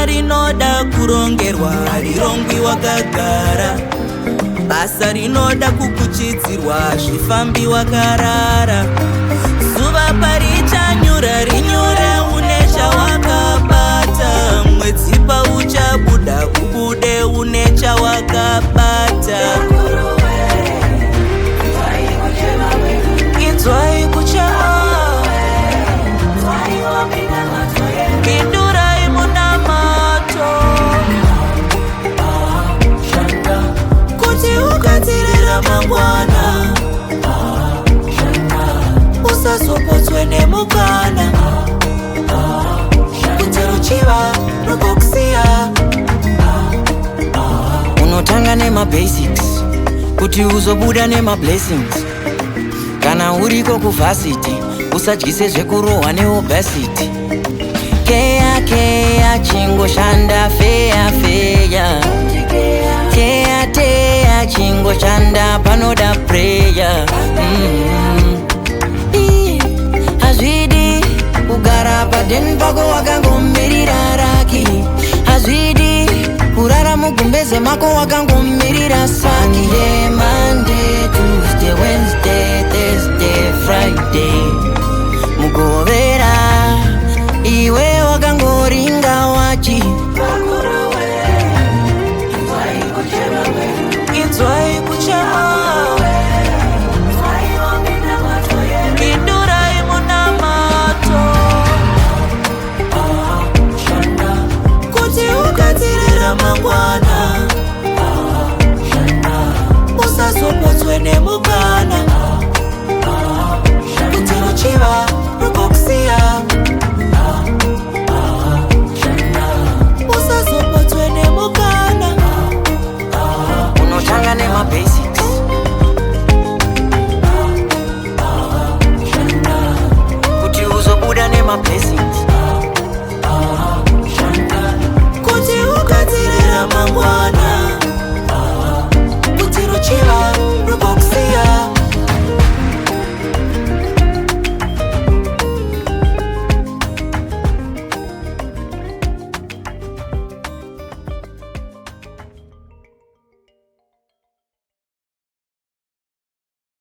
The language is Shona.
Ramangwana rinoda kurongerwa, harirongwi wakagara. Basa rinoda kukuchidzirwa, hazvifambi wakarara. Zuva parichanyura, rinyure une chawakabata. Mwedzi pauchabuda, ubude une chawakabata. Inzwai kuchema, pindurai munamato, kuti ugadzire ramangwana, usazopotswe nemukana, kuti ruchiva rugokusiya. Unotanga nemabasics kuti uzobuda nemablessings. Kana uriko kuvarsity, usadyise zvekurohwa neobesity. Keya keya, chingoshanda feya feya, teya teya, chingoshanda, panoda prayer. Ii, hazvidi kugara padeni pako wakangomirira luck. Hazvidi kurara mugumbeze mako wakangomirira Sunday, Monday, Tuesday, Wednesday, Thursday, Friday, Mugovera, iwe wakangoringa wachi. Inzwai kuchema, pindurai munamato, kuti ugadzire ramangwana, usazopotswe nemukana, kuti ruchiva.